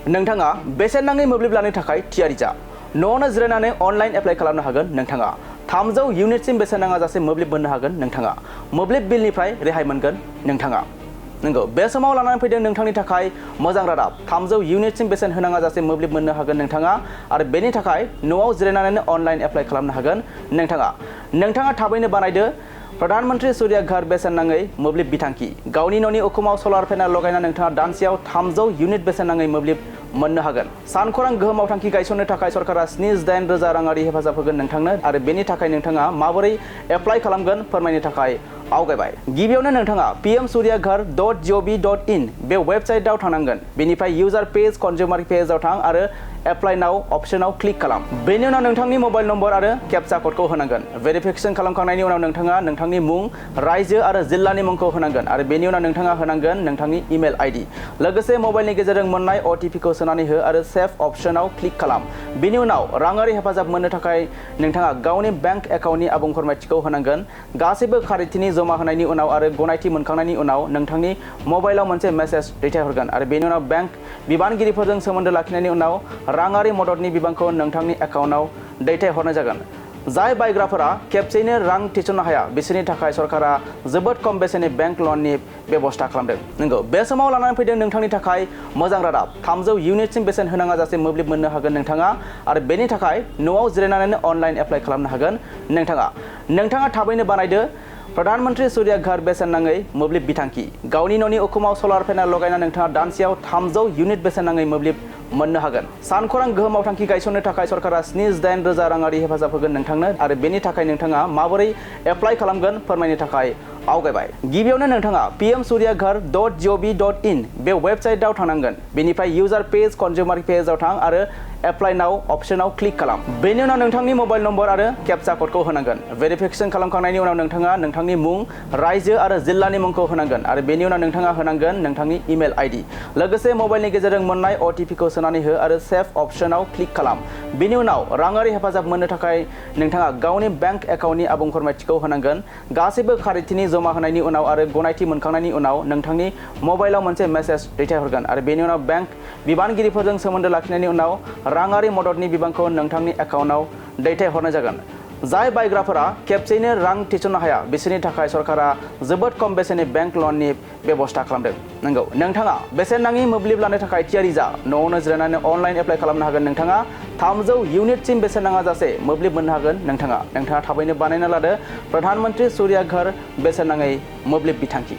नोंथाङा बेसेन नाङै मोब्लिब लानो थाखाय थियारि जा। न'आवनो जिरायनानै अनलाइन एप्लाइ खालामनो हागोन नोंथाङा। 300 इउनिटसिम बेसेन नाङा जासे मोब्लिब मोननो हागोन नोंथाङा। मोब्लिब बिलनिफ्राय रेहाय मोनगोन नोंथाङा। नंगौ, बे समाव लानानै फैदों नोंथांनि थाखाय मोजां रादाब। 300 इउनिटसिम बेसेन होनाङा जासे मोब्लिब मोननो हागोन नोंथाङा आरो बेनि थाखाय न'आव जिरायनानै अनलाइन एप्लाइ खालामनो हागोन नोंथाङा थाबैनो बानायदो प्रधानमन्त्री सूर्य घर बेसेन नाङै मोब्लिब बिथांखि। गावनि न'नि उखुमाव सलार पेनेल लगायना नोंथाङा दानसेयाव 300 इउनिट बेसेन नाङै मोब्लिब मोननो हागोन। सानखरां गोहो मावथांखि गायसननो थाखाय सरकारा 78,000 राङारि हेफाजाब होगोन नोंथांनो आरो बेनि थाखाय नोंथाङा माबोरै एप्लाइ खालामगोन फोरमायनो थाखाय आवगायबाय। गिबियावनो नोंथाङा pmsuryaghar.gov.in बे वेबसाइटआव थांनांगोन। बेनिफ्राय इउजार पेज कन्ज्युमार पेजआव थां आरो एप्लाइ नाउ अप्शनाव क्लिक खालाम। बेनि उनाव नोंथांनि मबाइल नम्बर आरो केपचा क'डखौ होनांगोन। भेरिफिकेसन खालामखांनायनि उनाव नोंथाङा नोंथांनि मुं, रायजो आरो जिल्लानि मुंखौ होनांगोन आरो बेनि उनाव नोंथाङा होनांगोन नोंथांनि इमेल आइडि। लोगोसे मबाइलनि गेजेरजों मोननाय OTP-खौ सोनानै हो आरो सेभ अप्शनाव क्लिक खालाम। बेनि उनाव राङारि हेफाजाब मोननो थाखाय नोंथाङा गावनि बेंक एकाउन्टनि आबुं फोरमायथिखौ होनांगोन। गासैबो खारिथिनि जमा होनायनि उनाव आरो गनायथि मोनखांनायनि उनाव नोंथांनि मबाइलाव मोनसे मेसेज दैथायहरगोन आरो बेनि उनाव बेंक बिबानगिरिफोरजों सोमोन्दो लाखिनायनि उनाव राङारि मददनि बिबांखौ नोंथांनि एकाउन्टआव दैथायहरनाय जागोन। जाय बायग्राफोरा खेबसेयैनो रां थिसननो हाया बिसोरनि थाखाय सरकारा जोबोद खम बेसेननि बेंक लननि बेबस्था खालामदों। नंगौ, बे समाव लानानै फैदों नोंथांनि थाखाय मोजां रादाब। 300 इउनिटसिम बेसेन होनाङा जासे मोब्लिब मोननो हागोन नोंथाङा आरो बेनि थाखाय न'आव जिरायनानै अनलाइन एप्लाइ खालामनो हागोन नोंथाङा थाबैनो बानायदो प्रधानमन्त्री सूर्य घर बेसेन नाङै मोब्लिब बिथांखि। गावनि न'नि उखुमाव सलार पेनेल लगायना नोंथाङा दानसेयाव 300 इउनिट बेसेन नाङै मोब्लिब मोननो हागोन। सानखरां गोहो मावथांखि गायसननो थाखाय सरकारा 78,000 राङारि हेफाजाब होगोन नोंथांनो आरो बेनि थाखाय नोंथाङा माबोरै एप्लाइ खालामगोन फोरमायनो थाखाय आवगायबाय। गिबियावनो नोंथाङा pmsuryaghar.gov.in बे वेबसाइटआव थांनांगोन। बेनिफ्राय इउजार पेज कन्ज्युमार पेजआव थां आरो एप्लाइ नाउ अप्शनाव क्लिक खालाम। बेनि उनाव नोंथांनि मबाइल नम्बर आरो केपचा क'डखौ होनांगोन। भेरिफिकेसन खालामखांनायनि उनाव नोंथाङा नोंथांनि मुं, रायजो आरो जिल्लानि मुंखौ होनांगोन आरो बेनि उनाव नोंथाङा होनांगोन नोंथांनि इमेल आइडि। लोगोसे मबाइलनि गेजेरजों मोननाय OTP-खौ सोनानै हो आरो सेभ अप्शनाव क्लिक खालाम। बेनि उनाव राङारि हेफाजाब मोननो थाखाय नोंथाङा गावनि बेंक एकाउन्टनि आबुं फोरमायथिखौ होनांगोन। गासैबो खारिथिनि जमा होनायनि उनाव आरो गनायथि मोनखांनायनि उनाव नोंथांनि मबाइलाव मोनसे मेसेज दैथायहरगोन आरो बेनि उनाव बेंक बिबानगिरिफोरजों सोमोन्दो लाखिनायनि उनाव राङारि मददनि बिबांखौ नोंथांनि एकाउन्टआव दैथायहरनाय जागोन। जाय बायग्राफोरा खेबसेयैनो रां थिसननो हाया बिसोरनि थाखाय सरकारा जोबोद खम बेसेननि बेंक लननि बेबस्था खालामदों। नंगौ, नोंथाङा बेसेन नाङि मोब्लिब लानो थाखाय थियारि जा। न'आवनो जिरायनानै अनलाइन एप्लाइ खालामनो हागोन नोंथाङा। 300 इउनिटसिम बेसेन नाङा जासे मोब्लिब मोननो हागोन नोंथाङा थाबैनो बानायना लादो प्रधानमन्त्री सूर्य घर बेसेन नाङै मोब्लिब बिथांखि।